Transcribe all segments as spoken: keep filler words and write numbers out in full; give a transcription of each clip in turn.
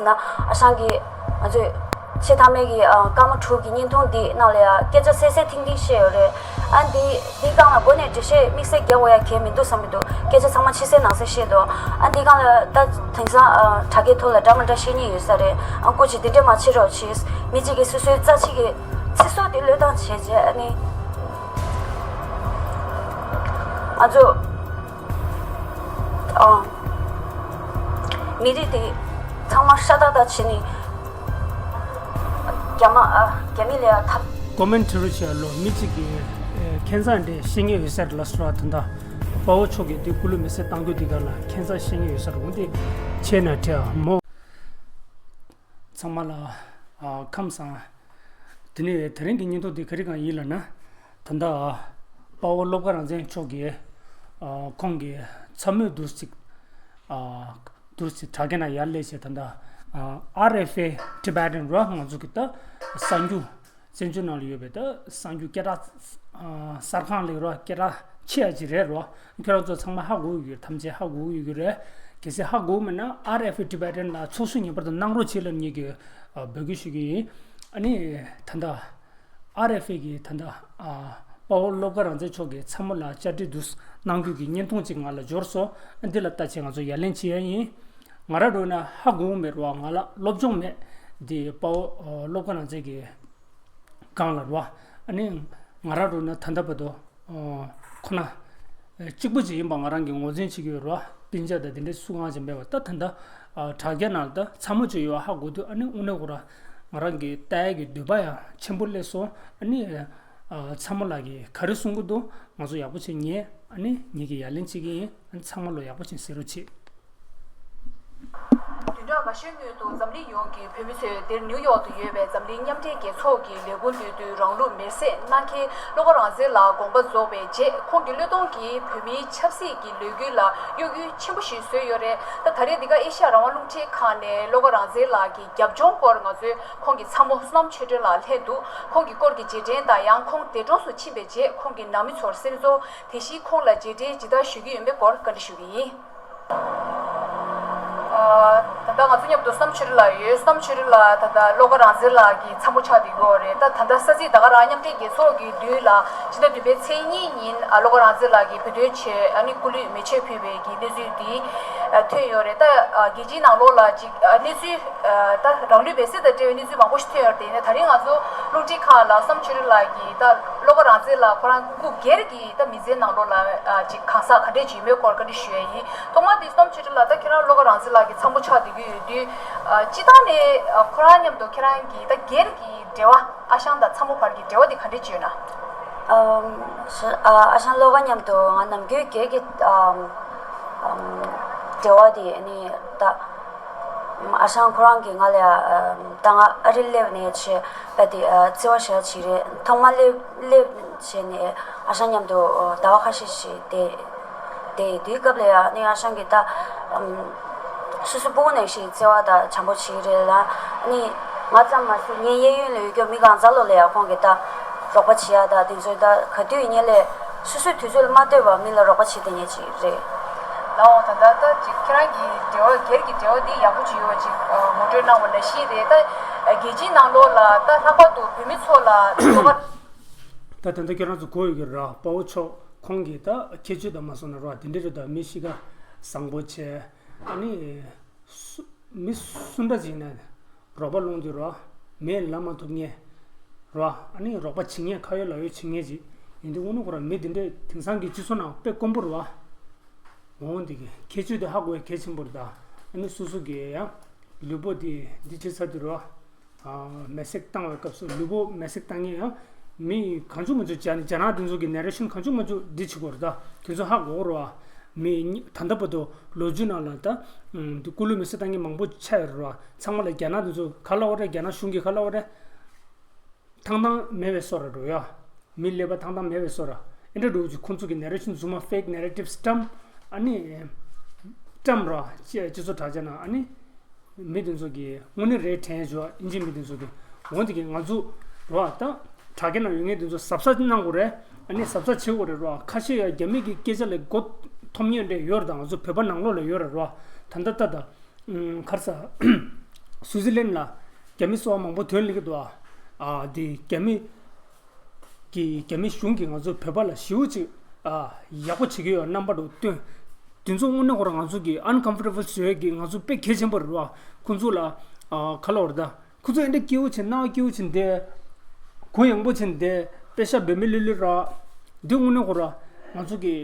ན་ཨ་ཞང་གིས་ང་ཚོས་ཆེས་མཐའ་མའི་གི་ཨ་སྐར་མ་དྲུག་གི་བརྙན་ཐུང་འདི་ནང་ལ་ཡ་སྐད་ཆ་གསལ་གསལ་ཐིང་ཐིང་བཤད་ཡོད་རེད། ཨ་འདི་འདི་སྒང་ལ་མགོ་ནས་འགྲེལ་བཤད་དམིགས་བསལ་རྒྱག་དགོས་ཡ་གལ་མི་འདུག་བསམ་གྱི་འདུག་སྐད་ཆ་ཚང་མ་ཕྱི་གསལ་ནང་གསལ་བཤད་འདུག་ཨ་འདི་སྒང་ལ་ད་དེང་སང་ཨ་དྲ་རྒྱའི་ཐོག་ལ་འདྲ་མི་འདྲ་བཤད་མཁན་ཡོད་ས་རེད། ཨ་སྐུ་མཁྱེན་འདི་འདྲས་མ་བྱེད་རོགས་བྱེད། མི་གཅིག་གིས་སོ་སོའི་རྩ་ཆེ་གི་ཚེ་སྲོག་དེ་བློས་བཏང་བྱས་རྗེས་ཨ་ནི་ང་ཚོ་ཨ་མི་རིགས་དེ་ཚང་མ་ཤ་སྟག་སྟག་བྱས་ནས་རྒྱ་མ་ཨ་རྒྱ་མི་ལ་ཡ་འཐབ། ཀོ་མེན་ཊི་རི་བྱས་ལོ་མི་གཅིག་གིས་ཨེ་ཁྱད་མཚར་འདྲ་བཤད་མཁན་ཡོད་ས་རེད་ལ་སོ་ར། ད་ལྟ་དཔའ་བོ་མཆོག་གིས་འདི་སྐུ་ལུས་མེ་སྲེག་བཏང་རྒྱུ་འདི་ག་ལ་ཁྱད་མཚར་བཤད་མཁན་ཡོད་ས་རེད། འོ་འདི་བྱས་ན་དྲན་མོ། ཚང་མ་ལ་ཨ་ཁམས་བཟང་། དེ་ནས་དེ་རིང་གི་བརྙན་ཐུང་འདི་ག་རེ་གང་ཡིན་ལབ་ན། ད་ལྟ་དཔའ་བོ་བློ་དགའ་རང་བཙན་མཆོག་གིས་ཨ་ཁོང་གི་ཚ་མོས་བསྡུར་ཅིག་ཨ་བསྡུར་ཅིག་དྲ་རྒྱ་ནང་ཡར་སླེབས་བྱས། ད་ལྟ་ཨ་ཨར་ཨེཕ་ཨེ་Tibetan་ར་ང་ཚོ་གི་ད་གསར་འགྱུར་བཙན་བྱོལ་ནང་ལ་ཡོད་པའི་ད་གསར་འགྱུར་སྐད་གྲགས་ཨ་གསར་ཁང་ལས་ར་སྐད་གྲགས་ཆེ་ཡ་ཅིག་རེད་ར། ཁྱེད་རང་ཚོ་ཚང་མ་ཧ་གོ་གི་ཡོད། ཐམས་ཅད་ཧ་གོ་གི་ཡོད་ཀྱི་རེད། གལ་སྲིད་ཧ་གོ་མེད་ན་ཨར་ཨེཕ་ཨེ་Tibetan་ལ་ཚོགས་ཞུགས་ངེས་པར་དུ་གནང་རོགས་བྱེད་ལབ་ངེད་ཀྱིས་ཨ་འབོད་སྐུལ་ཞུ་གི་ཡིན། ཨ་ནི་ད་ལྟ་ཨར་ཨེཕ་ཨེ་གི་ད་ལྟ་ཨ་དཔའ་བོ་བློ་དགའ་རང་བཙན་མཆོག་གི་ཚ་མོ་ལ་བཅར་འདྲི་འདུག་གནང་རྒྱུ་གི་བརྙན་ཐུང་ཅིག་ང་ལ་འབྱོར་སོང་། ཨ་འདི་ལ་ལྟ་བྱས་ང་ཚོ་ཡ་ལན་བྱེད་ཡ་ཡིན། ང་རང་འགྲོ་ན་ཧ་གོ་མེད་ར། ང་ལ་སློབ་སྦྱོང་མེད། འདི་དཔའ་བོ་ཨ་བློ་དགའ་རང་བཙན་གྱི་སྒང་ལ་ར། ཨ་ནི་ང་རང་འགྲོ་ན་ད་ལྟ་བར་དུ་ཨོ། ཁོ་ན། ཨེ་གཅིག་པུ་ཅིག་ཡིན་པ་ང་རང་གིས་ངོས་འཛིན་བྱེད་ཀྱི་ཡོད་རེད་བ། སྤུན་ཀྱག་དང་དེ་འདྲའི་སུ་གང་ཅིག་མེད་པ། ད་ད་ལྟ་ཨ་དྲ་རྒྱ་ནང་ལ་ད་ཚ་མོ་ཅིག་ཡོད་ཧ་གོ་དུས། ཨ་ནི་དངོས་གནས་ཁོ་རང་ང་རང་གི་ལྟ་ཡག་གི་འདོད་པ་ཡང་ཆེན་པོ་སླེབས་སོང་། ཨ་ནི་ཨ་ཚ་མོ་ལགས་ཀྱིས་ག་རེ་གསུང་གི་འདུག་ང་ཚོ་ཡག་པོ་ཅིག་ཉན། ཨ་ནི་ངེད་ཀྱིས་ཡ་ལན་བྱེད་ཀྱི་ཡིན། ཨ་ནི་ཚང་མ་ལོ་ཡག་པོ་ཅིག་གཟིགས་རོགས་བྱེད། བདུན་ཕྲག་འགའ་ཤས་སྔོན་དུ་འཛམ་གླིང་ཡོངས་ཀྱི་བོད་མི་ཚོས་འདིར་ནིའུ་ཡོག་ཏུ་ཡོད་པའི་འཛམ་གླིང་མཉམ་འབྲེལ་རྒྱལ་ཚོགས་ཀྱི་ལས་ཁུངས་མདུན་དུ་རང་ལུས་མེར་སྲེག་གནང་མཁན་བློ་དགའ་རང་བཙན་ལགས་དགོངས་པ་རྫོགས་པའི་རྗེས། ཁོང་གི་བློས་གཏོང་གིས་བོད་མིའི་ཆབ་སྲིད་ཀྱི་ལས་འགུལ་ལ་གཡོ་འགུལ་ཆེན་པོ་ཞིག་བཟོས་ཡོད་རེད། ད་ད་རེས་འདི་ག་ཨེ་ཤ་ཡ་རང་དབང་རླུང་འཕྲིན་ཁང་ནས་བློ་དགའ་རང་བཙན་ལགས་ཀྱི་རྒྱབ་ལྗོངས་སྐོར་ང་ཚོས་ཁོང་གི་ཚ་མོ་བསོད་ནམས་ཆོས་སྒྲོན་ལགས་སླེབས་འདུག་ཁོང་གི་སྐོར་གྱི་རྗེས་དྲན་དང་། ཡང་ཁོང་འདས་གྲོངས་སུ་ཕྱིན་པའི་རྗེས་ཁོང་གི་ནང་མི་ཚོར་གསན་བསམ། དེ་བཞིན་ཁོང་ལ་རྗེས་དྲན་ཇི་ལྟར་ཞུ་གི་ཡོད་མེད་སྐོར་བཀའ་འདྲི་ཞུ་གི་ཡིན། ཨ། ད་ལྟ་ང་ཚོ་མཉམ་དུ་བསོད་ནམས་ཆོས་སྒྲོན་ལགས་ཡོད། བསོད་ནམས་ཆོས་སྒྲོན་ལགས་ད་ལྟ་བློ་དགའ་རང་བཙན་ལགས་ཀྱི་ཚ་མོ་ཆགས་བསྡད་ཡོད་རེད། ད་ད་ལྟ་ས་ཚིགས་ད་ག་རང་མཉམ་འབྲེལ་རྒྱལ་ཚོགས་ཀྱི་མདུན་ལ་ཕྱི་ཟླ་བདུན་པའི་ཚེས་གཉིས་ཉིན། ཨ། བློ་དགའ་རང་བཙན་ལགས་ཀྱིས་བོད་དོན་ཆེད། ཨ་ནི་སྐུ་ལུས་མེ་མཆོད་ཕུལ་བའི་གི་གནས་ཚུལ་འདི་ཨ་ཐོན་ཡོད་རེད། ད་ཨ་རྒྱལ་སྤྱིའི་ནང་ལོགས་ལ་ཅིག་ཨ་གནས་ཚུལ་ཨ་ད་རང་ལུས་མེར་སྲེག་དང་འབྲེལ་བའི་གནས་ཚུལ་མང་པོ་ཞིག་ཐོན་ཡོད་རེད། དེ་ཡིན་ན་ད་རིང་ང་ཚོ་རླུང་འཕྲིན་ཁང་ལ་བསོད་ནམས་ཆོས་སྒྲོན་ལགས་ཀྱིས་ད་བློ་དགའ་རང་བཙན་ལགས་ཁོ་རང་སྐུ་སྒེར་གྱི་ད་མི་ཚེའི་ནང་ལོགས་ལ་ཨ་ཅིག་གང་ཟག་ག་འདྲས་ཅིག་ཡོད་མེད་སྐོར་བཀའ་འདྲི་ཞུ་ཡ་ཡིན། ཐོག་མར་དེ་བསོད་ནམས་ཆོས་སྒྲོན་ལགས། ད་ཁྱེད་རང་བློ་དགའ་རང་བཙན་ལགས་ཀྱི་ཚ་མོ་ཆགས་བསྡད་ཀྱི་ཡོད་དུས། ཨ་སྤྱིར་བཏང་ནས་ཨ་ཁོ་རང་མཉམ་དུ་ཁྱེད་རང་གི་ད་སྒེར་གྱི་འབྲེལ་བ། ཨ་ཞང་དང་ཚ་མོ་བར་གྱི་འབྲེལ་བ་དེ་ག་འདྲས་ཅིག་ཡོད་ན། ཨམ། ཨ་ཨ་ཞང་བློ་དགའ་མཉམ་དུ་ང་ནམ་རྒྱུན་སྒེར་གྱི་ཨམ་ཨམ་འབྲེལ་བ་དེ་ནི་ད་ཨ་ཞང་ཁོ་རང་གིས་ང་ལ་ཨམ་ད་ང་ཨ་རི་སླེབས་ནས་བྱས་པ་དེ་ཨ་བརྩེ་བ་ཞེ་དྲག་ཅིག་རེད། ཐོག་མ་སླེབས་སླེབས་བྱས་ནས་ཨ་ཞང་མཉམ་དུ་ཨ་ཟླ་བ་ཁ་ཤས་ཤིག་བསྡད། དེ་དུས་སྐབས་ལ་ཡང་ནི་ཨ་ཞང་གིས་ད་ཨམ་སོ་སོ་སྤུ་གུ་ནང་བཞིན་བརྩེ་བ་དང་བྱམས་པོ་བྱེད་ཀྱི་རེད་ལ། ནི་ང་ཙམ་མ་ཟད་ངའི་གཡས་གཡོན་ལ་ཡོད་རྒྱུ་མི་གང་ཟག་ལོ་ལ་ཡང་ཁོང་གིས་ད་རོགས་པ་བྱེད་ཡ་ད་དེ་ཚོ་ད་ག་དུས་ཡིན་ནའི་ལས་སོ་སོའི་དུས་ཚོད་ལ་མ་ལྟོས་པར་མི་ལ་རོགས་པ་བྱེད་བསྡད་མཁན་ཅིག་རེད། ལའོ། ད་ལྟ་ད་ཅིག་ཁྱེད་རང་གི་འབྲེལ་བ་སྒེར་གྱི་འབྲེལ་བ་འདི་ཡག་པོ་ཅིག་ཡོད་པ་ཅིག་ཨ་ངོ་སྤྲོད་གནང་བ་ནང་བཞིན་རེད། ད་རྒྱལ་སྤྱིའི་ནང་ལོགས་ལ་ད་ལྷག་པར་དུ་བོད་མི་ཚོ་ལ་ད་ད་ལྟ་ཁྱེད་རང་ཚོ་གོ་ཡོད་ཀྱི་རེད། དཔའ་བོ་མཆོག་ཁོང་གིས་ད་ཁྱད་ཆོས་དང་མ་སོང་ན་རོ་དེ་འདྲ་རེད། ད་མི་གཤིས་ཀ་བཟང་པོ་བྱས། ཨ་ནི་སུ་མི་སུ་འདྲ་ཅིག་ན་རོགས་པ་སློང་དུས་རོ་མེད་ལ་མ་ཐུབ་མཁན་རོ། ཨ་ནི་རོགས་པ་བྱེད་མཁན་ཁ་ཡོད་ལག་ཡོད་བྱེད་མཁན་ཅིག་ཡིན་དུས་དངོས་གནས་ཁོ་རང་མི་དེ་འདྲས་དེང་སང་གི་སྤྱི་ཚོགས་ནང་དཔེ་དཀོན་པོ་རེད་བ། འོང་འདི་གི་ཁྱད་ཆོས་དེ་ཧ་གོ་ཡ་གལ་ཆེན་པོ་རེད། ད་ཨ་ནི་སོ་སོ་གི་ཡང་ལུས་པོ་དེ་འདི་བྱེད་ཚར་དུས་རོ། ཨ་མེ་སྲེག་བཏང་བའི་སྐབས་སུ་ལུས་པོ་མེ་སྲེག་བཏང་མཁན་ཡང་མི་གང་བྱུང་མང་བྱུང་རྒྱ་རྒྱ་ནག་དེ་ཚོ་གི་ནེ་རེ་ཤན་གང་བྱུང་མང་བྱུང་འབྲི་བྱེད་དགོས་རེད། ད་དེ་ཚོ་ཧ་གོ་རོ། མི་ད་ལྟ་བར་དུ་ལོ་རྒྱུས་ནང་ལ་ད་སྐུ་ལུས་མེ་སྲེག་བཏང་མཁན་མང་པོ་ཆགས་ཡོད་རོ། ཚང་མ་ལ་རྒྱ་ནག་དེ་ཚོ་ག་ལབ་དགོས་རེད། རྒྱ་ནག་གཞུང་གི་ག་ལབ་དགོས་རེད། ཐང་ཐང་མེད་པའི་བཟོ་འདྲ་འགྲོ་ཡ། མི་ཀླད་པ་ཐང་ཐང་མེད་པའི་བཟོ་འདྲ། ཨེ་འདྲ་འགྲོ་གི་ཁོང་ཚོ་གི་ནེ་རེ་ཤན་རྫུན་མ་ཕེག་ནེ་རེ་ཊིབ་བཀྲམ། ཨ་ནི་བཀྲམ་ར་ཅེས་སྤྱི་ཚོགས་དྲ་རྒྱ་ནང་། ཨ་ནི་མི་དེ་ཚོ་གི་དངོས་གནས་རེད་དྲན་བྱོས། ཨིན་ཇི་མི་དེ་ཚོ་གི་འོང་དེ་གི་ང་ཚོ་ར་ད་དྲ་རྒྱ་ནང་ཡོད་མཁན་དེ་ཚོ་གཟབ་གཟབ་གནང་དགོས་རེད། ཨ་ནི་གཟབ་གཟབ་བྱེད་དགོས་རེད་ར། ཁ་ཤས་ཡ་རྒྱ་མི་གི་སྐད་ཆ་ལ་མགོ་འཐོམ་མཁན་འདྲ་ཡོད་རེད། ད་ང་ཚོ་བོད་པ་ནང་ལོགས་ལ་ཡོད་རེད་ར། ད་ད་ད་ད། ཨུམ། ག་རེ་ཟ། སུའུ་ཙི་ལན་ལ་རྒྱ་མི་སོགས་མང་པོ་ཐོན་ལེ་གི་འདུག་ཨ། ཨ་འདི་རྒྱ་མི་གི་རྒྱ་མི་གཞུང་གིས་ང་ཚོ་བོད་པ་ལ་ཞེ་པོ་ཅིག་ཨ་ཡག་པོ་བྱེད་ཀྱི་ཡོད་རྣམ་པ་འདྲ་བཏོན། དེ་ཚོ་དངོས་གནས་ཁོ་རང་ང་ཚོ་གི་uncomfortable བཟོས་ཀྱི་ང་ཚོ་དཔེ་གལ་ཆེན་པོ་རེད་བ། ཁོ་ཚོ་ལ་ཨ་ག་ལབ་རེད་ད། ཁོ་ཚོ་ཨེ་འདྲ་སྐྱིད་པོ་བྱས་སྣང་བ་སྐྱིད་པོ་བྱས་བསྡད། གུ་ཡངས་པོ་བྱས་བསྡད། པེ་ཤ་འབད་མེད་ལུས་ལུས་ར། འདི་དངོས་གནས་ཁོ་ར་ང་ཚོ་གི་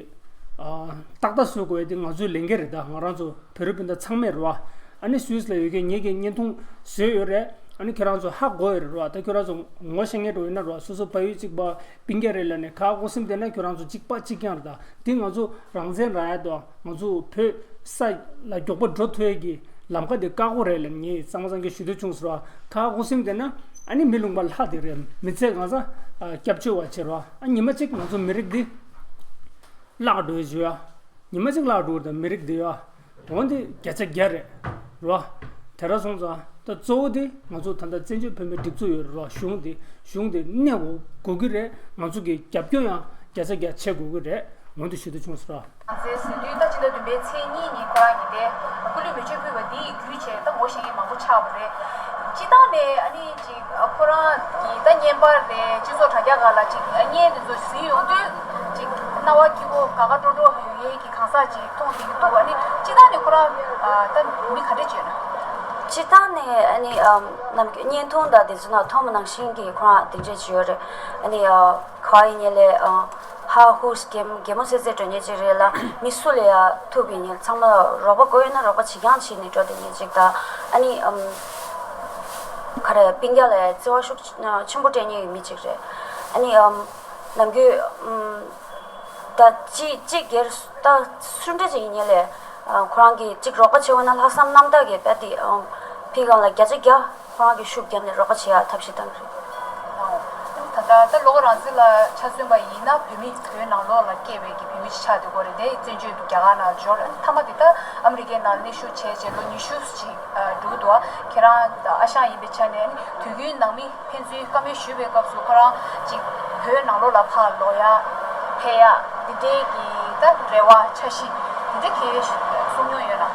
ཨ་ཏག་ཏག་བཟོ་དགོས་ཡ་དེ་ང་ཚོའི་ལས་འགན་རེད་ད། ང་རང་ཚོ་བོད་རིགས་སྤུན་ཟླ་ཚང་མས་རེད་བ། ཨ་ནི་སུད་སི་ལ་ཡོད་མཁན་ངེད་ཀྱིས་བརྙན་ཐུང་བཟོས་ཡོད་རེད། ཨ་ནི་ཁྱོད་རང་ཚོ་ཧ་གོ་ཡོད་རེད་བ། ད་ཁྱོད་རང་ཚོ་ངོ་ཤེས་མཁན་འདྲ་ཡོད་ན་རེད་བ། སོ་སོ་ཕ་ཡུལ་གཅིག་པ་སྤུན་ཀྱག་རེད་ལབ་ནས་ཁ་ཁུ་སིམ་བསྡད་ན་ཁྱོད་རང་ཚོ་གཅིག་པ་གཅིག་རྐྱང་རེད་ད། འདི་ང་ཚོ་རང་བཙན་རང་ཡ་དང་ང་ཚོ་བོད་ས་ལ་མགྱོགས་པོ་འགྲོ་ཐུབ་ཡ་གི་ལམ་ཁ་དེ་བཀག་གོ་རེད་ལབ་ངས་གཙང་མ་གཙང་རྐྱང་ཞུ་འདོད་བྱུང་ཟེར་བ། ཁ་ཁུ་སིམ་བསྡད་ན་ཨ་ནི་མི་ལུང་པ་ལྷག་དེ་རེད། མི་ཚེ་གང་ས་སྐྱབས་བཅོལ་བ་བྱེད་རོགས། ཨ་ཉི་མ་གཅིག་ང་ཚོ་མི་རིགས་འདི་བརླག་འགྲོ་ཡ་ཞུ་ཡ། ཉི་མ་གཅིག་བརླག་འགྲོ་གི་རེད་ད་མི་རིགས་འདི་ཡ། འོན་ཏེ་བརྒྱ་ཆ་བརྒྱ་རེད། རོ། དེ་ར་སོང་ཙང་ད་གཙོ་བོ་དེ་ང་ཚོ་ད་ལྟ་བཙན་བྱོལ་བོད་མིའི་སྒྲིག་འཛུགས་ཡོད་རེད་རོ། གཞུང་དེ་གཞུང་དེ་གནས་དགོས་དགོས་ཀྱི་རེད། ང་ཚོ་གི་རྒྱབ་སྐྱོར་ཡང་བརྒྱ་ཆ་བརྒྱ་བྱེད་དགོས་ཀྱི་རེད། འོན་ཏེ་ཞུ་འདོད་བྱུང་ཟེར་རོ། ང་ཚོའི་ཟིན་དུས་ད་ཕྱི་ཟླ་བདུན་པའི་ཚེས་གཉིས་ཉིན་ཁོ་རང་གིས་དེ་སྐུ་ལུས་མེ་མཆོད་ཕུལ་བ་འདི་ཡི་བརྒྱུད་བྱས་ད་ངོ་ཤེས་མཁན་མང་པོ་ཆགས་པ་རེད། སྤྱིར་བཏང་ནས་ཨ་ནི་ཅིག་ཁོ་རང་གི་ད་བརྙན་པར་རེད། སྤྱི་ཚོགས་དྲ་རྒྱ་སྒང་ལ་ཅིག་བརྙན་དེ་ཚོ་གཟིགས་ཡོང་དུས་ཅིག་སྣང་བ་སྐྱིད་པོ་དགའ་དགའ་སྤྲོ་སྤྲོ་ཡོད་ཡས་ཀྱི་གང་ཟག་ཅིག་མཐོང་བསྡད་ཀྱི་འདུག་ཨ་ནི་སྤྱིར་བཏང་ནས་ཁོ་རང་ད་མི་ག་འདྲ་ཅིག་ཡོད་ན། སྤྱིར་བཏང་ནས་ཨ་ནི་ནམ་རྒྱུན་བརྙན་ཐུང་དང་དེ་ཚོ་ནང་མཐོང་བ་ནང་བཞིན་གྱི་ཁོ་རང་དེ་འདྲ་ཅིག་ཡོད་རེད། ཨ་ནི་ག་བ་ཡིན་ནའི་ལས་ཧ་ཧུ་གད་གད་མོ་ཚེ་ཚེ་འགྲོ་མཁན་ཅིག་རེད་ལ། མི་སུ་ལ་ཡ་ཐུག་པའི་ཉིན་ཚང་མ་རོགས་པ་དགོས་ཡོད་ན་རོགས་པ་བྱེད་རྐྱང་བྱེད་ནས་འགྲོ་བསྡད་མཁན་ཅིག་དང་། ཨ་ནི་ཨམ་ག་རེ་སྤུན་ཀྱག་ལ་ཡ་བརྩེ་བ་ཤུགས་ཆེན་པོ་སྤྲད་མཁན་ཡོད་མི་ཅིག་རེད། ཨ་ནི་ཨམ་ནམ་རྒྱུན་ཨམ་ད་ཅི་གཅིག་སྒེར་ད་སུ་འདྲ་ཅིག་ཡིན་ནའི་ལས་ཁོ་རང་གིས་གཅིག་རོགས་པ་བྱེད་འོས་ན་ལྷག་བསམ་རྣམ་དག་གིས་རྦད་དེ་ཨམ་ཕི་གང་ལ་བརྒྱ་ཆ་བརྒྱ། ཁོ་རང་གིས་ཤུགས་བརྒྱབ་ནས་རོགས་པ་བྱེད་ཡག་ཐབས་ཤེས་བཏང་གི་རེད། ད་ལྟ་ད་ལོ་ཀ་རང་ཚོ་ལ་ཆ་མཚོན་པ་ཡིན་ན་བོད་མི་བོད་ནང་ལོགས་ལ་སྐྱེས་པའི་གི་བོད་མི་ཞིག་ཆགས་བསྡད་ཀྱི་ཡོད་རེད་དེ། བཙན་བྱོལ་དུ་རྒྱ་གར་ནང་འབྱོར། མཐའ་མ་དེ་ད་ཨ་མི་རི་ཀའི་ནང་གནས་བཞུགས་བྱས་རྗེས་ལོ་ཉི་ཤུ་ཅིག་འགྲོ་གི་འདུག་ཁྱེད་རང་ཨ་ཞང་ཡིན་པའི་ཆ་ནས་དུས་རྒྱུན་ནང་མི་ཕན་ཚུན་བཀའ་མོལ་ཞུས་པའི་སྐབས་སུ་ཁོ་རང་ཅིག་བོད་ནང་ལོགས་ལ་ཕར་ལོག་ཡག་ཕེབས་ཡག་འདི་འདྲའི་གི་ད་རེ་བ་འཆར་གཞི་འདི་འདྲ་གི་གསུང་མྱོང་ཡོད་ན།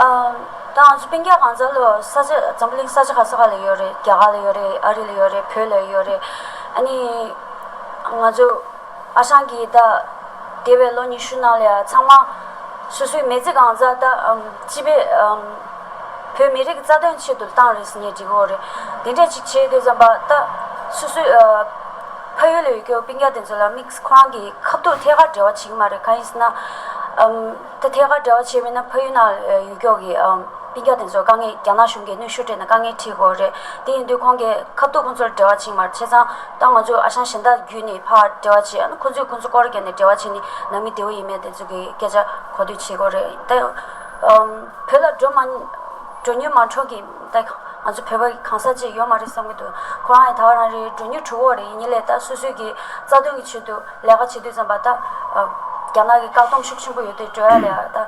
ཨ། ད་ང་ཚོ་སྤུན་ཀྱག་གང་ཚ་ལོ་ས་ཆ་འཛམ་བུ་གླིང་ས་ཆ་ག་ས་ག་ལ་ཡོད་རེད། རྒྱ་གར་ལ་ཡོད་རེད། ཨ་རི་ལ་ཡོད་རེད། བོད་ལ་ཡོད་རེད། ཨ་ནི་ང་ཚོ་ཨ་ཞང་གིས་ད་འདས་པའི་ལོ་ཉི་ཤུ་ནང་ལ་ཡ་ཚང་མ་སོ་སོའི་མི་ཚེ་གང་ཚ་ད་ཨམ་སྤྱི་པའི་ཨམ་བོད་མི་རིགས་རྩ་དོན་ཆེད་དུ་བཏང་རེད་ཟེར་ངས་འགྲིག་གི་ཡོད་རེད། དེ་འདྲས་ཅིག་བྱེད་དུས་ཙམ་པ་ད་སོ་སོའི་ཨ་ཕ་ཡུལ་ལ་ཡོད་རྒྱུ་སྤུན་ཀྱག་དེ་ཚོ་ལ་དམིགས་ཁོ་རང་གི་ཁ་ཐུག་ཐད་ཀར་འབྲེལ་བ་བྱེད་ཀྱི་མ་རེད། གང་ཡིན་ཟེར་ན་ཨམ་ད་ཐད་ཀར་འབྲེལ་བ་བྱས་པ་ཡིན་ན་ཕ་ཡུལ་ནང་ཡོད་རྒྱུ་གི་ཨམ་སྤུན་ཀྱག་དེ་ཚོ་དཀའ་ངལ་རྒྱ་ནག་གཞུང་གིས་གནོན་ཤུགས་སྤྲད་ནས་དཀའ་ངལ་འཕྲད་ཀྱི་ཡོད་རེད། དེ་ཡིན་དུས་ཁོང་གིས་ཁ་ཐུག་ཁོང་ཚོར་འབྲེལ་བ་བྱེད་ཀྱི་མ་རེད། བྱས་ཙང་ད་ང་ཚོ་ཨ་ཞང་གཞན་དག་བརྒྱུད་ནས་ཕར་འབྲེལ་བ་བྱེད། ཨ་ནི་ཁོང་ཚོས་ཁོང་ཚོ་སྐོར་བརྒྱབ་ནས་འབྲེལ་བ་བྱས་ནས་ནང་མི་བདེ་པོ་ཡིན་མེད་དེ་ཚོ་གི་སྐད་ཆ་གོ་ཐོས་བྱེད་ཀྱི་ཡོད་རེད། ད་ཨམ་བོད་ལ་འགྲོ་མ་འགྲོ་མྱོང་མ་འཕྲོད་ཀྱི་ད། ང་ཚོ་བོད་པ་གང་ཟག་ཅིག་ཡོད་མ་རེད་བསམ་གྱི་འདུག་ཁོ་རང་ཡང་ད་བར་རང་རེའི་མགྲོན་གཉེར་གྲུ་བོ་རེད། ཡིན་ནའི་ལས་ད་སོ་སོའི་གི་རྩ་དོན་གྱི་ཆེད་དུ་ལས་ཀ་བྱེད་དུས་ཙམ་པ་ད་རྒྱ་ནག་གི་བཀག་སྡོམ་ཤུགས་ཆེན་པོ་ཡོད་དུས་འགྲོ་ཡ་ལས་ད་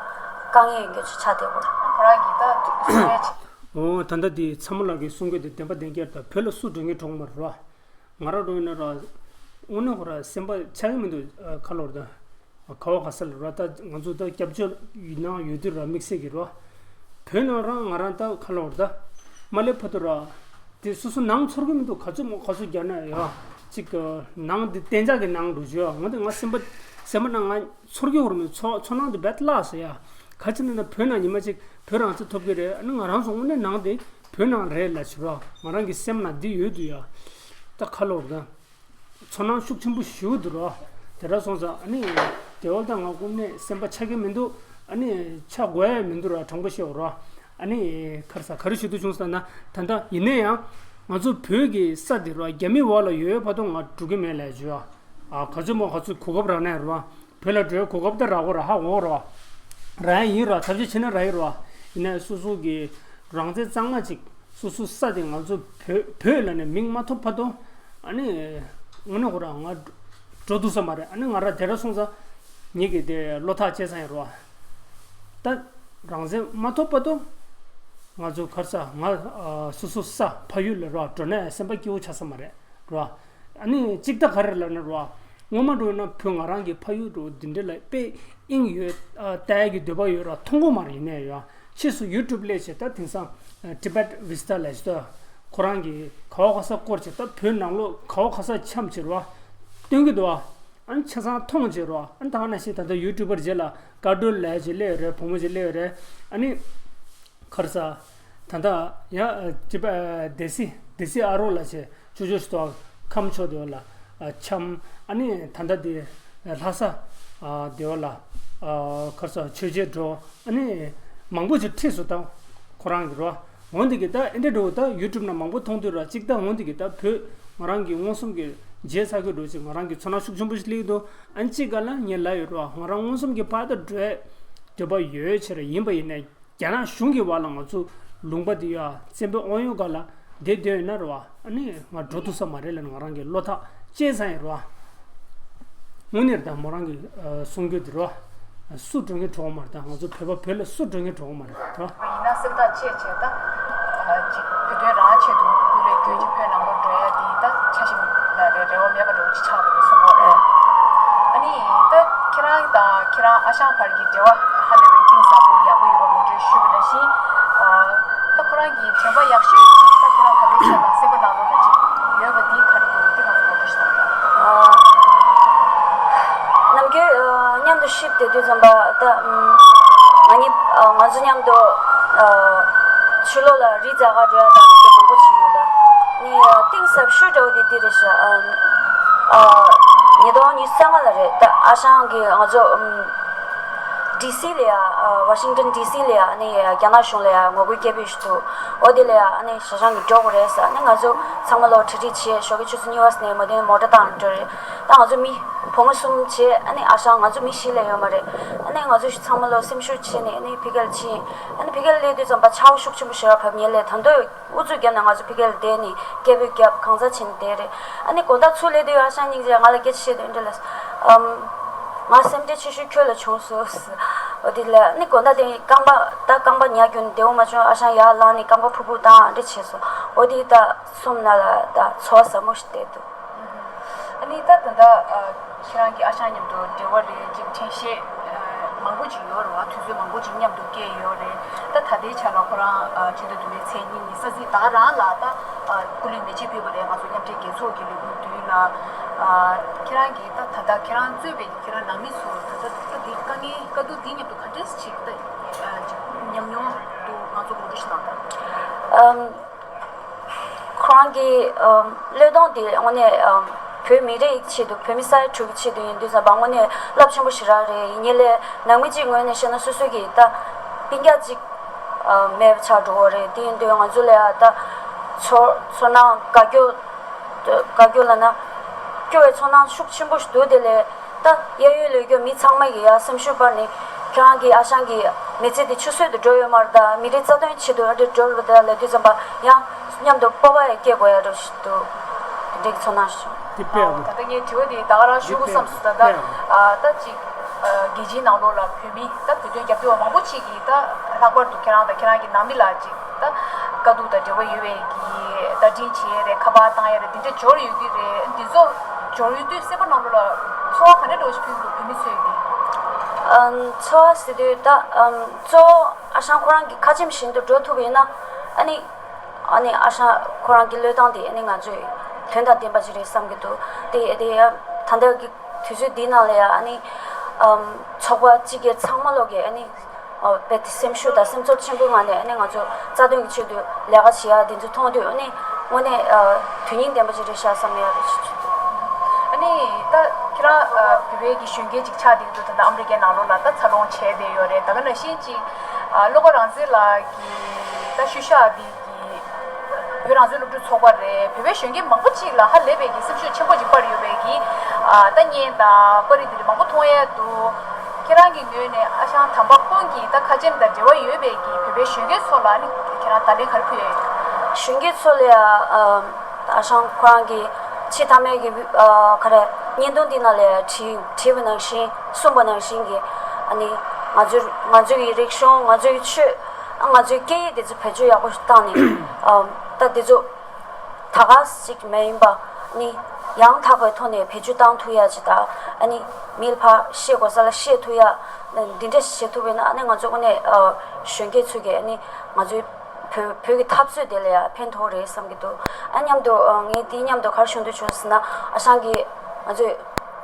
དཀའ་ངལ་ཡོད་མཁན་ཅིག་ཆགས་བསྡད་ཡོད་རེད། ཁོ་རང་གི་ད་འོ་ད་ལྟ་དེ་ཚ་མོ་ལགས་ཀྱིས་གསུང་གི་དེ་བདེན་པ་བདེན་རྐྱང་རེད། ད་བོད་ལ་སུ་མགྲོན་གཉེར་གྲུ་བོ་མ་རེད་ར། ང་རང་འགྲོ་ཡིན་ན་ར། དངོས་གནས་ཁོ་ར་སེམས་པ་ཆགས་ཀྱི་མི་འདུག་ཁ་ལོར་ད། ག་བ་ག་ས་ལ་ར་ད་ང་ཚོ་ད་སྐྱབས་བཅོལ་ཡུལ་ནང་ཡོད་དུས་ར་དམིགས་བསལ་གྱི་ར། བོད་ནང་རང་ང་རང་ད་ཁ་ལོར་ད། མ་སླེབས་བར་དུ་ར། དེ་སོ་སོ་ནང་ཚོར་གྱི་མི་འདུག་ག་ཚོད་མོ་ག་ཚོད་རྒྱག་ན་ཡ། ཅིག་ནང་དེ་གཏན་འཇགས་ཀྱི་ནང་འགྲོ་རྒྱུ་ཡ། ང་དེ་ང་སེམས་པ་སེམས་པ་ནང་ང་ཚོར་གྱི་ཡོད་མེད། ཚོ་ཚོར་སྣང་དེ་རྦད་བརླག་སོང་ཡ། ག་ཅི་ན་ན་བོད་ནང་ཉི་མ་གཅིག་བོད་རང་བཙན་ཐོབ་ཀྱི་རེད། ཨ་ནི་ང་རང་ཚོ་དངོས་གནས་ནང་དེ་བོད་ནང་རེད་ལབ་བྱས་ར། ང་རང་གི་སེམས་ནང་འདི་ཡོད་དུས་ཡ། ད་ཁ་ལོར་ད། ཚོར་སྣང་ཤུགས་ཆེན་པོ་ཞེ་པོ་འདུག་ར། དེ་འདྲ་སོང་ཙང་ཨ་ནི། དེ་བ་ད་ང་དངོས་གནས་སེམས་པ་ཆགས་ཀྱི་མི་འདུག་ཨ་ནི་ཆགས་དགོས་ཡ་མི་འདུག་ར། དྲང་པོ་བཤད་ར། ཨ་ནི་ཁར་ས་ག་རེ་ཞུ་འདོད་བྱུང་ཟེར་ན་ད་ལྟ་ཡིན་ན་ཡང་ང་ཚོ་བོད་ཀྱི་ས་དེ་ར་རྒྱ་མི་འོག་ལ་ཡོད་བར་དུ་ང་འགྲོ་གི་མེད་ལབ་བྱས་ཡ། ཨ་ག་ཚོད་མོ་ག་ཚོད་གོ་སྐབས་རག་ན་ཡང་ར། བོད་ལ་འགྲོའི་གོ་སྐབས་དེ་རག་གོ་ར། ཧ་གོ་ར། རག་ཡ་ཡིན་ར། ཐབས་ཤེས་བྱས་ན་རག་ཡིན་ར། ཡིན་ནའི་སོ་སོ་གི་རང་བཙན་གཙང་མ་ཅིག་སོ་སོ་ས་དེ་ང་ཚོ་བོད་བོད་ལ་ནས་མིང་མ་ཐོབ་བར་དུ། ཨ་ནི་དངོས་གནས་ཁོ་རང་ང་འགྲོ་ཐུབ་ས་མ་རེད། ཨ་ནི་ང་རང་དེ་འདྲ་སོང་ཙང་ངེད་ཀྱི་དེ་བློ་ཐག་བཅད་ས་ཡིན་ར། ད་རང་བཙན་མ་ཐོབ་བར་དུ་ང་ཚོ་གར་ས་ང་ཨ་སོ་སོ་ས་ཕ་ཡུལ་ལ་ར་འགྲོ་ནས་སེམས་པ་སྐྱིད་པོ་ཆགས་ས་མ་རེད་ར། ཨ་ནི་གཅིག་ད་ག་རེ་ལབ་ན་ར། སྔོན་མ་འགྲོ་ན་བོད་ང་རང་གི་ཕ་ཡུལ་འགྲོ་འདི་འདྲ་ལ་དཔེ་དབྱིངས་ཡོད་ཨ་ལྟ་ཡ་གི་འདོད་པ་ཡོད་ར། མཐོང་གོ་མ་རེད། ཡིན་ནའི་ཡ་ ཕྱིས་སུ་ཡུ་ཊུབ་སླེབས་བྱས་ད་དེང་སང་ཊི་བེཊ་ཝི་སི་ཊ་ལབ་ཅིག་ད་ཁོ་རང་གི་ག་བ་ག་ས་སྐོར་བྱས་ད་བོད་ནང་ལོགས་ག་བ་ག་ས་འཁྱམས་བྱས་རེད་བ། སྟོན་གྱི་འདུག་བ། ཨ་ནི་ཆ་ཚང་མཐོང་བྱས་རེད་བ། ཨ་ནི་ད་ག་ནང་བཞིན་ད་ལྟ་ཡུ་ཊུབ་པར་རྗེས་ལ་ཀ་སྒྲོལ་ལབ་ཅིག་སླེབས་ཡོད་རེད། བུ་མོ་ཅིག་སླེབས་ཡོད་རེད། ཨ་ནི་ག་རེ་ཟ། ད་ལྟ་ཡང་ཊི་བེཊ་སྡེ་སྲིད་སྡེ་སྲིད་ཨ་རོགས་ལབ་བྱས། ཅོ་ཅོ་ཤི་ཏོ་ཁམས་ཕྱོགས་དེ་བ་ལ་འཁྱམས། ཨ་ནི་ད་ལྟ་དེ་ལྷ་ས་དེ་བ་ལ་ག་རེ་ཟ་ཆོས་རྗེ་འགྲོ། ཨ་ནི་མང་པོ་ཅིག་ཁྲིད་སོང་། ད་ཁོ་རང་གི་རོ། འོན་ཏེ་གི་ད་ཨེ་འདྲ་འགྲོ་ད་ཡུ་ཊུབ་ན་མང་པོ་མཐོང་དུས་ར་གཅིག་ད་འོན་ཏེ་གི་ད་བོད་ང་རང་གི་མངོན་སུམ་གྱི་མཇལ་ཚར་གི་འགྲོ་ཅིག་ང་རང་གི་ཚོར་སྣང་ཤུགས་ཆེན་པོ་ཞིག་སླེབས་འདུག་ཨ་ནི་གཅིག་ག་ལ་ངས་ལབ་ཡོད་རོ། ང་རང་མངོན་སུམ་གྱི་བར་དུ་འགྲོ་འདོད་པ་ཡོད་ཕྱིར་ཡིན་པ་ཡིན་ནའི། རྒྱ་ནག་གཞུང་གི་བར་ལ་ང་ཚོ་ལུང་པ་འདི་ཡ་བཙན་པོའི་དབང་ཡོད་སྒང་ལ་བསྡད་སྡོད་ཡོད་ན་རེད་བ། ཨ་ནི་ང་འགྲོ་ཐུབ་ས་མ་རེད་ལབ་ནས་ང་རང་གི་བློ་ཐག་བཅད་ཚར་ཡིན་རེད་བ། དངོས་གནས་རེད་ད་མོ་རང་གི་གསུང་རྒྱུ་འདི་རེད་བ། སུ་འགྲོ་མཁན་གྲོགས་མ་རེད། ད་ང་ཚོ་བོད་པ་བོད་ལ་སུ་འགྲོ་མཁན་གྲོགས་མ་རེད་རེད་བ། ཡིན་ན་སེམས་ཐག་བཅད་བྱས་ད། ཅིག་བོད་དོན་རང་ཆེད་དུ་སྐུ་ལས་བསྐྱོན་ཅིག་བོད་ནང་ལོགས་འགྲོ་ཡ་དེ་ད་ཆ་ཞིག་ལ་རེ་རེ་བ་མེད་པ་འགྲོ་ཅིག་ཆགས་པ་རེད་གསུང་གི་རེད། ཨ་ནི་ད་ཁྱེད་རང་དང་ཁྱེད་རང་ཨ་ཞང་བར་གྱི་འབྲེལ་བ་ཧ་ལས་པའི་གཏིང་ཟབ་པོ་ཡག་པོ་ཡོད་པ་ངོ་སྤྲོད་ཞུས་པ་ནང་བཞིན། ད་ཁོ་རང་གི་དྲན་པ་ཡག་ཤོས་ཅིག་ད་ཁྱེད་རང་ད་ལྟའི་ཆ་ལ་སེམས་པ་ནང་ལོགས་ལ་ཅིག་ཡོད་པ་འདི་ག་རེ་འདུག་དེ་ང་ཚོ་ངོ་སྤྲོད་ཞུ་དང་། ནམ་རྒྱུན་མཉམ་དུ་ཤིབ་བསྡད་དུས་ཙམ་པ་ད་ང་གཉིས་ང་ཚོ་མཉམ་དུ་ཕྱི་ལོགས་ལ་རི་རྩེ་ག་འགྲོ་ཡ་དང་དེ་འདྲ་མང་པོ་བྱས་ཡོད། ད་ནི་གཏིང་ཟབ་ཤོས་འདྲ་བོ་དེ་འདི་རེད་ཤག་ཉིས་སྟོང་ཉི་ཤུ་རྩ་ལྔ་ལ་རེད། ད་ཨ་ཞང་གིས་ང་ཚོ་ཌི་སི་ལ་ཡ་ཝ་ཤིང་ཊོན་ཌི་སི་ལ་ཡ་ནི་རྒྱ་ནག་གཞུང་ལ་ཡ་ངོ་རྒོལ་སྐད་འབོད་ཞུ་འདུག་འོ་དེ་ལ་ཡ་ནི་ཞེ་ཞང་གིས་འགྲོ་དགོས་རེད་ཟེར། ནི་ང་ཚོ་ཚང་མ་ལོ་གྲ་སྒྲིག་བྱས་ཞོགས་ཀྱི་ཆུ་ཚོད་གཉིས་པ་ནས་མོ་དེ་མོ་ཊ་བཏང་འགྲོ་རེད། ད་ང་ཚོ་མི་བུ་མོ་གསུམ་བྱས། ཨ་ནི་ཨ་ཞང་ང་ཚོ་མི་བཞི་ལས་ཡོད་མ་རེད། ཨ་ནི་ང་ཚོ་ཚང་མ་ལོ་སེམས་ཤུགས་ཆེ་ནས་ཨ་ནི་ཕ་གི་ལ་ཕྱིན། ཨ་ནི་ཕ་གི་ལ་སླེབས་དུས་ཙམ་པ་ཆར་པ་ཤུགས་ཆེན་པོ་ཞེ་དྲག་བབས། ཉིན་ལས་ད་དུང་ཨུ་ཚུགས་བརྒྱབ་ནས་ང་ཚོ་ཕ་གི་ལ་བསྡད་ནས་སྐད་འབོད་བརྒྱབ། གང་ཚ་ཕྱིན་བསྡད་རེད། ཨ་ནི་དགོང་དག་ཚུར་སླེབས་དུས་ཨ་ཞང་སྙིང་རྗེ་ང་ལ་སྐད་ཆ་བཤད་དུས་འདི་ལ་ཨམ། ང་སེམས་ཁྲལ་ཆེ་ཤོས་ཁྱོད་ལ་བྱུང་སོང་། འོ་དེ་ལ་ཨ་ནི་དགོང་དག་དེ་རྐང་པ་ད་རྐང་པ་ཉལ་རྒྱུ་བདེ་བོ་མ་བྱུང་། ཨ་ཞང་ཡར་ལངས་ནས་རྐང་པ་ཕུར་ཕུར་བཏང་འདྲ་བྱས་སོང་། འོ་དེ་ད་གསུམ་ན་ལ་ད་ཚོར་བ་ཟབ་མོ་ཞིག་བསྡད་འདུག་ཨ་ནི་ད་ད་ལྟ་ཁྱེད་རང་གི་ཨ་ཞང་མཉམ་དུ་འབྲེལ་བ་རེད་ཅིག་དྲན་ཤེས་མང་པོ་ཅིག་ཡོད་རེད་བ། དུས་ཚོད་མང་པོ་ཅིག་མཉམ་དུ་བསྐྱལ་ཡོད་རེད། ད་ད་ལྟའི་ཆ་ལ་ཁོ་རང་ཕྱི་ཟླ་བདུན་པའི་ཚེས་གཉིས་ཉི་ཤུ་རྩ་གཅིག་ད་ག་རང་ལ་ད་སྐུ་ལུས་མེ་མཆོད་ཕུལ་བ་རེད། ང་ཚོ་མཉམ་འབྲེལ་རྒྱལ་ཚོགས་ཀྱི་ལས་ཁུངས་མདུན་ལ། ཁྱེད་རང་གིས་ད་ད་ལྟ་ཁྱེད་རང་གཙོས་པའི་ཁྱེད་རང་ནང་མི་ཚོ་ད་ལྟ་ད་འདི་དཀའ་ངལ་དཀའ་སྡུག་འདི་མཉམ་དུ་ག་འདྲས་ཅིག་ད་ཉམས་མྱོང་དུ་ང་ཚོ་ངོ་སྤྲོད་ཞིག་གནང་དང་། ཁོ་རང་གི་ཨམ་བློས་གཏོང་དེ་དངོས་གནས་ཨམ་བོད་མི་རིགས་ཆེད་དུ་བོད་མི་ས་ཡ་དྲུག་གི་ཆེད་དུ་ཡིན་དུས་ཙམ་པ་དངོས་གནས་རླབས་ཆེན་པོ་ཞེ་དྲག་རེད། ཡིན་ནའི་ལས་ནང་མི་གཅིག་ངོས་ནས་བཤད་ན་སོ་སོ་གི་ད་སྤུན་ཀྱག་གཅིག་ཨམ་མེད་པ་ཆགས་འགྲོ་གི་རེད། དེ་ཡིན་དུས་ང་ཚོ་ལ་ཡ་ད་ཚོར་ཚོར་སྣང་དགའ་སྐྱོ་དགའ་སྐྱོ་ལབ་ན་སྐྱོ་བའི་ཚོར་སྣང་ཤུགས་ཆེན་པོ་ཞིག་འདུག་དེ་ལས། ད་གཡས་གཡོན་ལ་ཡོད་མཁན་མི་ཚང་མ་གི་ཡ་སེམས་ཤུགས་སྤར་ནས་ཁྱེད་རང་གི་ཨ་ཞང་གི་མི་ཚེ་འདི་ཆུད་ཟོས་དུ་འགྲོ་ཡོད་མ་རེད། ད་མི་རིགས་རྩ་དོན་ཆེད་དུ་ཨ་འདྲ་འགྲོ་རེད་ད་ལབ་དུས་ཙམ་པ་ཡང་མཉམ་དུ་སྤོབས་པ་ཡང་སྐྱེ་དགོས་ཡ་འདྲ་ཞིག་འདུག་དེ་འདྲའི་ཚོར་སྣང་ཞིག །འདི་དཔེ་ཨ་ད་ལྟ་ངས་དྲི་བ་འདི་ད་ག་རང་ཞུ་དགོས་བསམ་སོང་། ད་ལྟ་ཨ་ད་ཅིག་རྒྱལ་སྤྱིའི་ནང་ལོགས་ལ་བོད་མི་ད་བོད་དོན་རྒྱབ་སྐྱོར་བ་མང་པོ་ཅིག་གིས་ད་ལྷག་པར་དུ་ཁྱེད་རང་དང་ཁྱེད་རང་གི་ནང་མི་ལ་ཅིག་ད་དཀའ་སྡུག་དང་འབྲེལ་བ་ཡོད་པའི་གི་བརྡ་འཕྲིན་བྱེད་ཡས་རེད། ཁ་པར་བཏང་ཡས་རེད། འདི་འདྲ་འབྱོར་ཡོད་ཀྱི་རེད། འདི་ཚོ་འབྱོར་ཡོད་དུས་སེམས་པ་ནང་ལོགས་ལ་ཚོར་བ་ག་འདྲ་འདྲ་ཞིག་ཕུལ་འདུག་བོད་མི་ཚོས་ཀྱི། ཨམ་ཚོར་བ་ཟེར་དུས་ད་ཨམ་གཙོ་བོ་ཨ་ཞང་ཁོ་རང་གི་ཁ་ཆེམས་བཞིན་དུ་འགྲོ་ཐུབ་པ་ཡིན་ན་ཨ་ནི་ཨ་ནི་ཨ་ཞང་ཁོ་རང་གི་བློས་བཏང་དེ་ཨ་ནི་ང་ཚོས་དོན་དང་ལྡན་པ་ཞིག་རེད་བསམ་གྱི་འདུག་དེ་དེ་ཡང་ད་ལྟ་གི་དུས་ཚོད་འདི་ནང་ལ་ཡང་ཨ་ནི་ཨམ་ཚོགས་པ་སྤྱི་སྒེར་ཚང་མ་ལོག་གིས་ཨ་ནི། ཨོ་རྦད་དེ་སེམས་ཤུགས་དང་སེམས་ཚོར་ཆེན་པོའི་ངང་ནས་ཨ་ནི་ང་ཚོ་རྩ་དོན་གྱི་ཆེད་དུ་ལས་ཀ་བྱེད་ཡ་དེ་ཚོ་མཐོང་དུས་ཨ་ནི་དངོས་གནས་ཨ་དོན་སྙིང་ལྡན་པ་ཅིག་རེད་ཤག་བསམ་ཡ་རེད་ཅིག་བྱུང་། ཨ་ནི་ད་ཁྱེད་རང་ཨ་བོད་པའི་གི་གཞོན་སྐྱེས་ཅིག་ཆགས་བསྡད་འདུག་ད་ལྟ་ཨ་མི་རི་ཀའི་ནང་ལོགས་ལ་ད་འཚར་ལོངས་བྱས་བསྡད་ཡོད་རེད། ད་ག་ནང་བཞིན་ཅིག་ཨ་བློ་དགའ་རང་བཙན་ལགས་ཀྱི་ད་ཤུལ་བཞག་འདི་གི་བོད་རང་བཙན་སློབ་ཕྲུག་ཚོགས་པ་རེད། བོད་པའི་གཞོན་སྐྱེས་མང་པོ་ཅིག་ལ་ཧ་ལས་པའི་གི་སེམས་ཤུགས་ཆེན་པོ་ཅིག་སྤར་ཡོད་པའི་གི་ཨ་ད་བརྙན་དང་པར་རིས་འདི་རིགས་མང་པོ་མཐོང་ཡ་འདུག་ཁྱེད་རང་གི་ངོས་ནས་ཨ་ཞང་དམ་པ་ཁོང་གི་ད་ཁ་ཆེམས་དང་འབྲེལ་བ་ཡོད་པའི་གི་བོད་པའི་གཞོན་སྐྱེས་ཚོ་ལ་ནི་ཁྱེད་རང་བརྡ་ལན་ག་རེ་ཕུལ་ཡ་ཡོད། གཞོན་སྐྱེས་ཚོ་ལ་ཡ་ཨ་ཨ་ཞང་ཁོ་རང་གི་ཆེས་མཐའ་མའི་གི་ཨ་ག་རེ་བརྙན་ཐུང་འདི་ནང་ལ་ཡ་བྲིས་བྲིས་པ་ནང་བཞིན་གསུངས་པ་ནང་བཞིན་གི་ཨ་ནི་ང་ཚོའི་ང་ཚོའི་གི་རིག་གཞུང་ང་ཚོའི་གི་ཆོས་ཨ་ང་ཚོའི་སྐད་ཡིག་དེ་ཚོ་བེད་སྤྱོད་ཡག་པོ་ཞིག་བཏང་ནས་ཨ་ད་དེ་ཚོ། ད་ག་ཞིག་མ་ཡིན་པ་ནི་ ཡང་དག་པའི་ཐོག་ནས་བེད་སྤྱོད་བཏང་ཐུབ་ཡ་ཅིག་དང་། ཨ་ནི་མི་ལ་ཕར་བཤད་དགོས་ས་ལ་བཤད་ཐུབ་ཡ། འདི་འདྲ་ཞིག་བྱེད་ཐུབ་པ་ཡིན་ན། ཨ་ནི་ང་ཚོ་དངོས་གནས་ཨ་གཞོན་སྐྱེས་ཚོས་ཀྱིས་ཨ་ནི་ང་ཚོའི་བོད་བོད་ཀྱི་འཐབ་རྩོད་དེ་ལ་ཡ་ཕན་ཐོགས་རེད་བསམ་གྱི་འདུག་ཨ་མཉམ་དུ་ཨ་ངས་དེའི་མཉམ་དུ་ག་རེ་ཞུ་འདོད་བྱུང་ཟེར་ན། ཨ་ཞང་གིས་ང་ཚོས་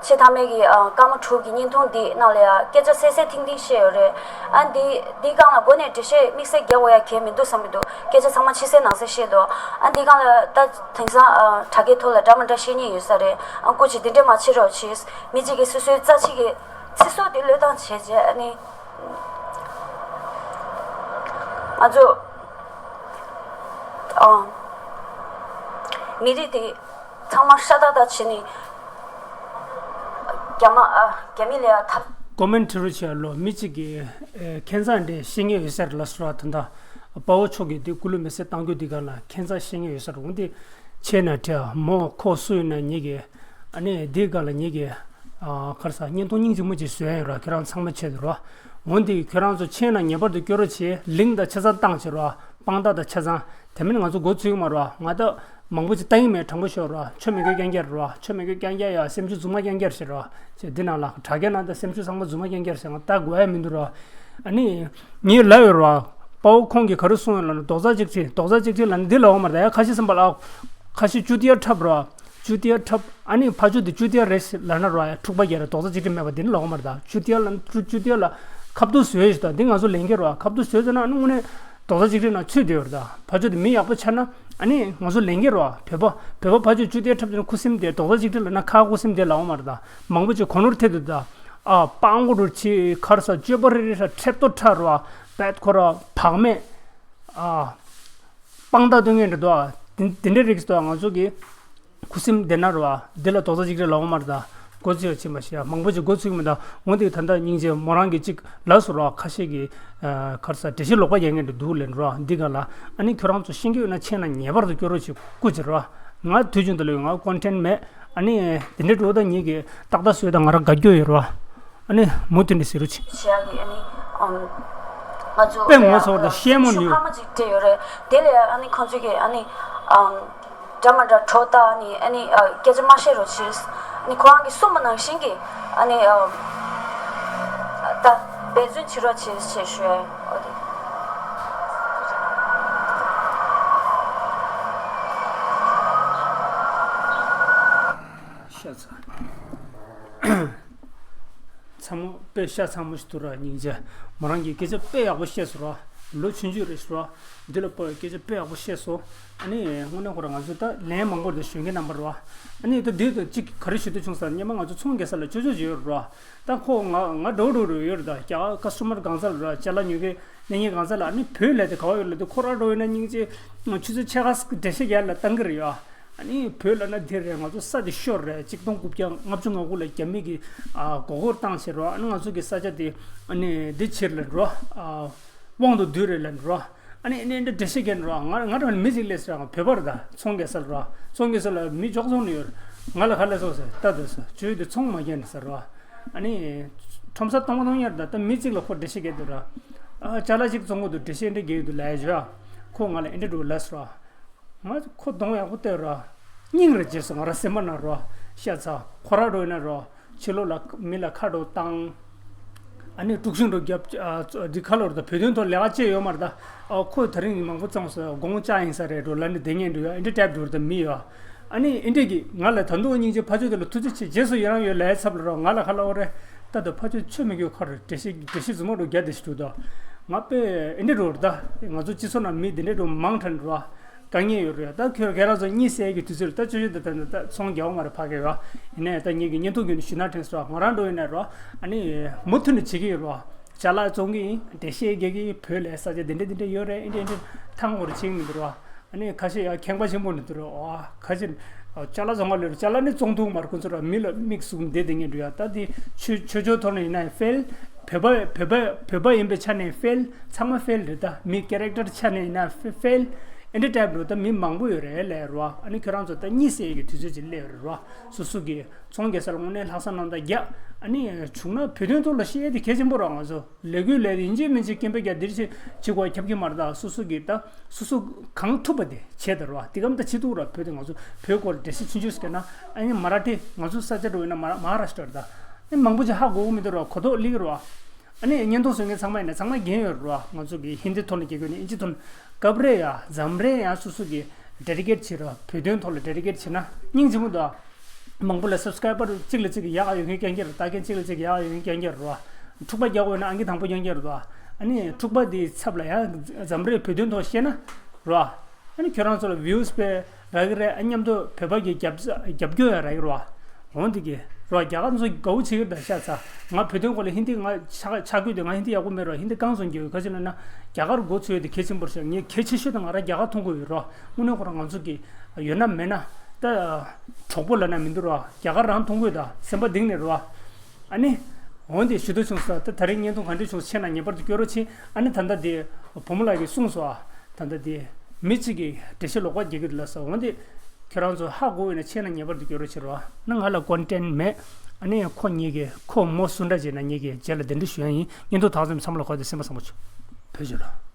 ཆེས་མཐའ་མའི་གི་ཨ་སྐར་མ་དྲུག་གི་བརྙན་ཐུང་འདི་ནང་ལ་ཡ་སྐད་ཆ་གསལ་གསལ་ཐིང་ཐིང་བཤད་ཡོད་རེད། ཨ་འདི་འདིའི་སྒང་ལ་མགོ་ནས་འགྲེལ་བཤད་དམིགས་བསལ་རྒྱག་དགོས་ཡ་གལ་མི་འདུག་བསམ་གྱི་འདུག་སྐད་ཆ་ཚང་མ་ཕྱི་གསལ་ནང་གསལ་བཤད་འདུག་ཨ་འདིའི་སྒང་ལ་ད་དེང་སང་ཨ་དྲ་རྒྱའི་ཐོག་ལ་འདྲ་མི་འདྲ་བཤད་མཁན་ཡོད་ས་རེད། ཨ་སྐུ་མཁྱེན་དེ་འདྲ་མ་བྱེད་རོགས་བྱེད། མི་གཅིག་གིས་སོ་སོའི་རྩ་ཆེ་གི་ཚེ་སྲོག་དེ་བློས་བཏང་བྱས་རྗེས། ཨ་ནི་ང་ཚོ་ཨ་མི་རིགས་དེ་ཚང་མ་ཤ་སྟག་སྟག་བྱས་ནས་རྒྱ་མ་ཨ་རྒྱ་མི་ལ་ཡ་འཐབ། ཀོ་མེན་ཊི་རུ་ཆེ་ལོ་མི་གཅིག་གིས་ཨེ་ཁྱད་མཚར་འདྲ་བཤད་མཁན་ཡོད་ས་རེད་ལ་སོ་ར། ད་ལྟ་དཔའ་བོ་མཆོག་གིས་དེ་སྐུ་ལུས་མེ་སྲེག་བཏང་རྒྱུ་དེ་ག་ལ་ཁྱད་མཚར་བཤད་མཁན་ཡོད་ས་རེད། འོན་ཏེ་ཆེ་ན་དྲ་མོ་ཁོ་སུ་ཡིན་ན་ངེད་ཀྱིས་ཨ་ནི་དེ་ག་ལ་ངེད་ཀྱིས་ཨ་ག་རེ་ཟ་བརྙན་ཐུང་སྙིང་རྗེ་མོ་ཅིག་བཟོས་ཡོད་ར། ཁྱོད་རང་ཚང་མ་ཆེད་དུ་ར། འོན་ཏེ་ཁྱོད་རང་ཚོ་ཆེ་ན་ངེས་པར་དུ་སྐྱོར་རོགས་བྱེད། ལིང་དང་ཆ་ཚང་བཏང་བྱེད་ར། དཔང་རྟགས་དང་ཆ་ཚང་། དེ་མིན་ང་ཚོ་མགོ་ཚོས་ཀྱི་མ་རེད་བ། ང་ད་མང་པོ་ཅིག་ལྟ་ཡིན་མེད། དྲང་པོ་ཤོད་རེད་བ། ཆོ་མི་དགོས་རྐྱང་རྐྱང་རེད་བ། ཆོ་མི་དགོས་རྐྱང་རྐྱང་ཡ། སེམས་ཤུགས་རྫུན་མ་རྐྱང་རྐྱང་ཞིག་རེད་བ། ཅེས་འདི་ནང་ལ་དྲ་རྒྱ་ནང་ད་སེམས་ཤུགས་ཚང་མ་རྫུན་མ་རྐྱང་རྐྱང་ཞིག་ང་ལྟ་དགོས་ཡ་མི་འདུག་རེད་བ། ཨ་ནི་ངས་ལབ་ཡོད་རེད་བ། དཔའ་བོ་ཁོང་གིས་ག་རེ་གསུངས་ཡོད་ལབ་ན། རྡོག་རྩ་གཅིག་སྒྲིལ། རྡོག་རྩ་གཅིག་སྒྲིལ་ལབ་ན་འདི་ལབ་ཡོད་མ་རེད་ད་ཡ། ཁ་ཤས་སེམས་པ་ལ་ཨ་ཁ་ཤས་ཅུ་ཏི་ཡ་འཁྲབ་རེད་བ། ཅུ་ཏི་ཡ་འཁྲབ། ཨ་ནི་ཕ་ཆོས་དེ་ཅུ་ཏི་ཡ་རེད་ལབ་ན་རེད་བ། ཡ་འཁྲུག་པ་རྒྱག་རེད། རྡོག་རྩ་གཅིག་སྒྲིལ་མེད་པ་འདི་ནི་ལབ་ཡོད་མ་རེད་ད། ཅུ་ཏི་ཡ་ལབ་ན་ཅུ་ཅུ་ཏི་ཡ་ལ་ཁ་བསྡུ་བཟོས་ཡོད་ཞིག་ད། འདི་ང་ཚོ་ལེན་གྱི་རེད་བ། ཁ་བསྡུ་བཟོས་ཚར་ན་ཨ་ནི་དངོས་གནས་རྡོག་རྩ་གཅིག་སྒྲིལ་ནང་ཚུད་བསྡད་ཡོད་རེད་ད། ཕ་ཆོས་དེ་མི་ཡག་པོ་ཆགས་ན་ཨ་ནི་ང་ཚོ་ལེན་གྱི་རེད་བ། བོད་པ་བོད་པ་ཕ་ཆོས་ཅུ་ཏི་ཡ་འཁྲབ་ཚར་ན་ཁུ་སིམ་བསྡད། རྡོག་རྩ་གཅིག་སྒྲིལ་ལབ་ན་ཁ་ཁུ་སིམ་བསྡད་ལབ་ཡོད་མ་རེད་ད། མང་པོ་ཅིག་གོ་ནོར་ཐེབས་འདུག་ད། ཨ་སྤྲང་པོ་རུ་ཆེ་ག་རེ་ཟ། སྤྱོད་པ་རེ་རེ་ཧྲ་ཁྲེབ་ཏོ་ཁྲ་རུ་བ། བད་ཁོ་ར་བག་མེད། ཨ་དཔང་རྟགས་སྟོན་མཁན་རེད་དོ། དེ་དེ་འདྲའི་རིགས་དོ། ང་ཚོ་གི་ཁུ་སིམ་བསྡད་ན་རུ་བ། འདི་ལ་རྡོག་རྩ་གཅིག་སྒྲིལ་ལབ་ཡོད་མ་རེད་ད། མགོ་ཚོས་ཡ་ཕྱིན་པ་ཞིག་ཡ། མང་པོ་ཅིག་མགོ་ཚོས་ཀྱི་མི་འདུག་འོན་ཏེ་ད་ལྟ་སྙིང་རྗེ་མོ་རང་གིས་གཅིག་ལབ་སོང་རུ་བ། ཁ་ཤས་ཀྱིས་ཨ་ག་རེ་ཟ། འགྲེལ་བཤད་ལོག་པ་རྒྱག་མཁན་རེ་འདུག་ལབ་རུ་བ། འདི་ག་ལ་ཨ་ནི་ཁྱོད་རང་ཚོ་ཤེས་ཀྱི་ཡོད་ན་ཆེ་ན་ངེས་པར་དུ་སྐྱོར་རོགས་བྱེད། སྐུ་མཁྱེན་རུ་བ། ང་དུས་རྒྱུན་དུ་ལ་ཡོད། ང་ཀོན་ཊེན་མེད། ཨ་ནི་དེ་འདྲའི་འགྲོ་ད་ཉིད་ཀྱི་ཏག་ཏག་བཟོས་ད་ང་རང་དགའ་སྐྱོ་ཡོད་རེད་བ། ཨ་ནི་མུ་མཐུད་ནས་ཟེར་རོགས་བྱེད། བྱེད་ཡག་གི་ཨ་ནི་ཨམ་ང་ཚོ་དཔེ་ངོ་ཚ་བ་དང་ཤེས་མོ་ཤུ་ནུས། ཕ་མ་ཅིག་སྤྲད་ཡོད་རེད། དེ་ལས་ཨ་ནི་ཁོང་ཚོས་ཀྱི་ཨ་ནི་ཨམ་འདྲ་མ་འདྲ་གྲོགས་ད་ཨ་ནི་ཨ་ནི་ཨ་སྐད་ཆ་མ་བཤད་རོགས་བྱེད། ཨ་ནི་ཁོ་རང་གིས་གསུངས་པ་ནང་བཞིན་གྱི་ཨ་ནི་ཨམ་ད་འབད་བརྩོན་བྱེད་རོགས་བྱེད་ཅེས་ཞུ་ཡ་ཡོད། འོ་དེ། ཤ་ཚ། ཚ་མོ་དཔེ་ཤ་ཚ་མོ་ཞིག་འདུག་ར། སྙིང་རྗེ། མོ་རང་གིས་སྐད་ཆ་དཔེ་ཡག་པོ་བཤད་སོང་ར། ལོ་ཆུང་ཆུང་རེད་སོང་ར། འདི་ལ་དཔེ་སྐད་ཆ་དཔེ་ཡག་པོ་བཤད་སོང་། ཨ་ནི་དངོས་གནས་ཁོ་ར་ང་ཚོ་ད་ལན་མང་པོ་རེད་ཞུ་མཁན་རྣམ་པ་ར། ཨ་ནི་ད་འདི་ད་གཅིག་ག་རེ་ཞུ་འདོད་བྱུང་ཟེར་ན། སྔོན་མ་ང་ཚོ་ཚོང་རྒྱག་ས་ལ་ཅོ་ཅོ་ཅིག་ཡོད་ར། ད་ཁོ་ང་ང་འགྲོ་འགྲོ་རུ་ཡོད་ར། ད་རྒྱ་གར་ཀ་སི་ཊ་མར་གང་ས་ལ་ར། ཅ་ལག་ཉོ་མཁན་ནས་ཉེ་གང་ས་ལ། ཨ་ནི་བོད་ལས་དེ་ག་བ་ཡོད་ལ་དེ་ཁོ་ར་འགྲོ་ཡོད་ན་སྙིང་རྗེ། ཆུ་ཚོད་ཕྱེད་ཀ་འགྲེལ་བཤད་རྒྱག་ལ་བཏང་གི་རེད་ཡ། ཨ་ནི་བོད་ལ་ན་དེ་རེད། ང་ཚོ་ས་དེ་ཤོར་རེད། གཅིག་སྟོང་དགུ་བརྒྱ་ལྔ་བཅུ་ང་དགུ་ལ་རྒྱ་མི་གིས་ཨ་མགོ་སྐོར་བཏང་བྱས་རོགས། ཨ་ནི་ང་ཚོ་གི་ས་ཆ་དེ་ཨ་ནི་འདི་ཕྱིར་ལ་རོགས། ཨ་དབང་དུ་བསྡུས་རེད་ལ་རོགས། ཨ་ནི་ཨ་ནི་འདི་འགྲེལ་བཤད་རྒྱག་རོགས། ང་ང་རང་མི་ཅིག་སླེབས་སོང་ར། བོད་པ་རེད་ད། ཚོང་རྒྱག་ས་ལ་རོགས། ཚོང་རྒྱག་ས་ལ་མི་འཇོག་ཚོང་ནས་ཡོད། ང་ལ་ག་ལ་སོང་ཟེར། ལྟ་དུས་སོ་ཇོས་དེ་ཚོང་མ་རྒྱག་ནས་ཟེར་རོགས། ཨ་ནི་ཁྲོམ་ས་སྟོང་པ་སྟོང་ཡར་ད། ད་མི་གཅིག་ལ་ཁོ་འགྲེལ་བཤད་རྒྱག་དུས་ར། ཨ་ཅ་ལག་ཅིག་བཙོང་གི་འདུག་འགྲེལ་བཤད་འདི་རྒྱག་གི་འདུག་ལབ་ཡ་ཞུ་ཡ། ཁོ་ང་ལ་ཨེ་འདྲ་འདྲ་ལབ་སོང་ར། ང་ཁོ་གདོང་ཡག་པོ་བལྟས་ར། སྙིང་རེ་རྗེ་སོང་། ང་ར་སེམས་པ་ན་ར། ཤ་ཚ། ཁོ་ར་འགྲོ་ཡིན་ན་ར། ཕྱི་ལོགས་ལ་མི་ལ་ཁ་འགྲོ་བཏང་། ཨ་ནི་དཀྲུག་ཤིང་འགྲོ་རྒྱབ། ཨ་འདི་ཁ་ལོར་ད་བོད་དོན་ཐོག་ལས་ཀ་བྱས་ཡོད་མ་རེད་ད། ཨ་ཁོས་ད་རིང་མང་པོ་བཙོང་སོང་། དགོང་ལྕགས་ཡིན་ས་རེད་འགྲོ་ལབ་ནས་བསྡད་མཁན་འགྲོ་ཡ། ཨེ་འདྲ་ཊེབ་འགྲོ་ར་ད་མི་ཡོད། ཨ་ནི་ཨེ་འདྲ་གི་ང་ལ་ད་དུང་སྙིང་རྗེ། ཕ་ཆོས་དེ་ལ་ཐུགས་རྗེ་ཆེ། རྗེས་སུ་ཡི་རང་ཡོད་ལབ་ཡ་ཚབ་ལ་ར། ང་ལ་ཁ་ལ་འོ་རེད། ད་དུ་ཕ་ཆོས་ཆོས་མི་དགོས་ཁར་འགྲེལ་བཤད་འགྲེལ་བཤད་རྫུན་མ་འགྲོ་རྒྱ་དེ་ཞིག་འདུག་ད། ང་དཔེ་ཨེ་འདྲ་འགྲོ་ར་ད། ང་ཚོ་སྤྱི་ཚོགས་ནང་མི་དེ་འདྲ་འགྲོ་མང་དྲགས་འགྲོ་ར། དཀའ་ངལ་ཡོད་རེད། ད་ཁྱོད་ཁྱེད་རང་ཚོ་གཉིད་སད་ཀྱི་དུས་ཚོད་ལ་ད་ཅོ་ཅོ་ད་ད་ད་ཚོང་རྒྱག་པ་མ་རེད། ཕ་གི་ཡོད། ཡིན་ནའི་ད་ངེད་ཀྱི་བརྙན་ཐུང་བརྒྱུད་ནས་ཞུ་ན་དྲན་སོང་། ང་རང་འགྲོ་ཡིན་ན་རོ། ཨ་ནི་མུ་མཐུད་ནས་བྱེད་ཀྱི་ཡོད་རོ། ཅ་ལག་བཙོང་གི་ཡིན། འགྲེལ་བཤད་རྒྱག་གི་ཡིན། བོད་ལ་ས་ཆ་འདི་འདྲ་འདི་འདྲ་ཡོད་རེད། འདི་འདྲ་འདི་འདྲ་ཐང་བོར་ཕྱིན་མི་འདུག་རོ། ཨ་ནི་ཁ་ཤས་ཡང་ཁེངས་པ་ཆེན་པོ་འདུག་རོ། ཨ་ཁ་ཤས་ཅ་ལག་བཙོང་ག་ལོས་རོ། ཅ་ལག་ནི་བཙོང་ཐུབ་མ་རེད། ཁོ་ཚོ་ར་མི་ལ་མིག་ཟུམ་བསྡད་བསྡད་མཁན་འདུག་ཡ། ད་འདི་ཆོས་ཆོས་ཕྱོགས་ཐོག་ནས་ཡིན་ན་ཡང་ཕེལ། བོད་པ་བོད་པ་བོད་པ་ཡིན་པའི་ཆ་ནས་ཕེལ། ཚང་མ་ཕེལ་རེད། ད་མི་ཀེ་རེག་ཊར་ཆ་ནས་ཡིན་ན་ཕེ་ཕེལ། ཨེ་འདྲ་ཊའིབ་རུ་ད་མི་མང་པོ་ཡོད་རེད་ལས་རོ། ཨ་ནི་ཁྱོད་རང་ཚོ་ད་གཉིད་སད་ཀྱི་དུས་ཚོད་ཅིག་སླེབས་ཡོད་རེད་རོ། སོ་སོ་གི་ཚོང་རྒྱག་ས་ལ་དངོས་གནས་ལྷག་བསམ་རྣམ་དག་རྒྱག་ཨ་ནི་བྱུང་ན་བོད་དོན་ཐོག་ལ་བཤད་ཡས་དེ་གལ་ཆེན་པོ་རོ། ང་ཚོ་ལས་འགུལ་ལས་དེ་ཡིན་གཅིག་མིན་གཅིག་སྐད་འབོད་རྒྱག་འདིར་ཆེ་གཅིག་གོ་ཁྱབ་ཀྱི་མ་རེད། ད་སོ་སོ་གི་ད་སོ་སོ་གང་ཐུབ་པ་དེ་བྱས་ད་རོ། དེ་གམ་ད་ཅི་ཐུབ་རོ། བོད་དེ་ང་ཚོ་བོད་སྐོར་འགྲེལ་བཤད་ཆུང་ཆུང་ཟེར་ན་ཨ་ནི་མ་ར་ཊི་ང་ཚོ་ས་ཆ་འགྲོ་ཡིན་ན་མ་ར་མ་ཧཱ་ར་ཤ་ཊ་རེད། ད་ཨ་ནི་མང་པོ་ཅིག་ཧ་གོ་གི་མི་འདུག་རོ། གོ་ཐོག་ལི་གི་རོ། ཨ་ནི་བརྙན་ཐུང་བཟོ་མཁན་ཚང་མ་ཡིན་ན་ཚང་མ་རྒན་ཡོད་རེད་བ། ང་ཚོ་གི་ཧིན་དི་ཐོག་ནས་རྒྱག་དགོས་ནས་ཨིན་ཇི་ཐོག་ནས་སྐབས་རེ་ཡ་འཛམ་རེ་ཡ་སོ་སོ་གི་ཌེ་ཌི་ཀེཊ་བྱེད་རོགས། བོད་དོན་ཐོག་ལ་ཌེ་ཌི་ཀེཊ་བྱེད་ན་སྙིང་རྗེ་མོ་འདུག་མང་པོ་ལ་སབ་སི་ཀ་རའི་བར་གཅིག་ལ་གཅིག་གི་ཡག་ཡོད་མཁན་རྐྱང་རྐྱང་རེད། ལྟ་མཁན་གཅིག་ལ་གཅིག་ཡག་ཡོད་མཁན་རྐྱང་རྐྱང་རེད་བ། འཁྲུག་པ་རྒྱག་དགོས་ན་ཨང་ཀི་དང་པོ་རྐྱང་རྐྱང་རེད་བ། ཨ་ནི་འཁྲུག་པ་དེའི་ཚབ་ལ་ཡང་འཛམ་རེ་བོད་དོན་ཐོག་བཤད་ན་རོ། ཨ་ནི་ཁྱོད་རང་ཚོ་ལ་ཝིའུ་སི་སྤེལ་རག་གི་རེད། ཨ་མཉམ་དུ་བོད་པ་གི་རྒྱབ་རྒྱབ་སྐྱོར་ཡང་རག་གི་རེད་བ། འོན་ཏེ་གི་རོ། རྒྱ་གར་ཚོ་དགའ་བོ་བྱེད་ཀྱི་རེད་ད། ཤ་ཚ། ང་བོད་དོན་སྐོར་ལ་ཧིན་དི་ང་ཆ་ཆ་བགོས་དེ་ང་ཧིན་དི་ཡག་པོ་མེད་རོ། ཧིན་དི་གང་སོང་གི་ཡོད་ག་ཅི་ལ་ན་རྒྱ་གར་མགོ་ཚོས་དེ་གལ་ཆེན་པོ་རེད་ཤག་ངས་གལ་ཆེ་ཤོས་དེ་ང་རང་རྒྱ་གར་མཐོང་གི་ཡོད་རོ། དངོས་གནས་ཁོ་རང་ང་ཚོ་གི་ཡོད་ན་མེད་ན་ད་གྲོགས་པོ་ལབ་ན་མི་འདུག་རོ། རྒྱ་གར་རང་མཐོང་གི་ཡོད་ད། སེམས་པ་གཏིང་ནས་རོ། ཨ་ནི། འོན་ཏེ་ཞུ་འདོད་བྱུང་སོང་། ད་ད་རིང་བརྙན་ཐུང་ག་འདྲ་བྱུང་། ཆེ་ན་ངེས་པར་དུ་སྐྱོར་རོགས་བྱེད། ཨ་ནི་ད་ལྟ་དེ་བུ་མོ་ལགས་ཀྱིས་གསུངས་སོང་ཨ། ད་ལྟ་དེ་མི་གཅིག་གིས་འགྲེལ་བཤད་ལོག་པ་རྒྱག་གི་འདུག་ལབ་སོང་། འོན་ཏེ་ཁྱོད་རང་ཚོ་ཧ་གོ་བས་ན་ཆེ་ན་ངེས་པར་དུ་སྐྱོར་རོགས་བྱེད་རོགས་ཨ། ང་ལ་ཀོན་ཊེན་མེད། ཨ་ནི་ཁོ་ངེད་ཀྱི་ཁོ་མོ་སུ་འདྲ་བྱས་ན་ངེད་ཀྱི་རྗེས་ལ་གདན་འདྲེན་ཞུ་ཡ་ཡིན། བརྙན་ཐུང་དག་ཙམ་བསམ་བློ་འཁོར་ཏེ་སེམས་པ་བཟང་པོ་བྱོས། བོད་ཆོས་ལ།